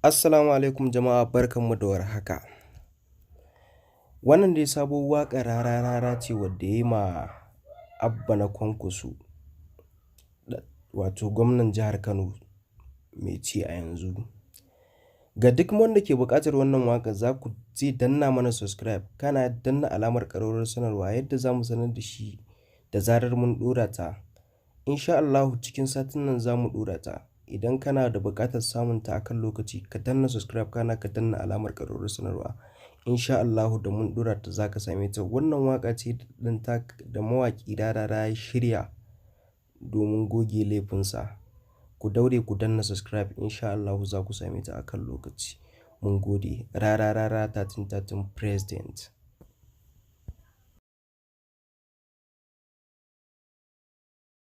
Assalamu alaikum jama'a, barkanmu da warhaka. Wannan dai sabuwar waƙar Rara Rara ce wadda ya yi ma Abba na Kwankwaso, wato gwamnan jihar Kano mai ci a yanzu. Ga duk wanda ke buƙatar wannan waƙar, za ku zai danna mana subscribe, kana danna alamar ƙararrawar sanarwa yadda za mu sanar da shi da zarar mun ɗora ta. Insha Allahu cikin satin nan za mu ɗora ta. Idan kana da buƙatar samun ta a kan lokaci, ka danna subscribe, kana ka danna alamar ƙararrawar sanarwa. Insha Allahu da mun ɗora ta za ka same ta. Wannan waƙa ce ɗin da mawaƙi Rarara ya shirya domin goge laifinsa. Ku daure ku danna subscribe, insha Allahu za ku same ta a kan lokaci. Mun gode. Rara Rara 1313 President.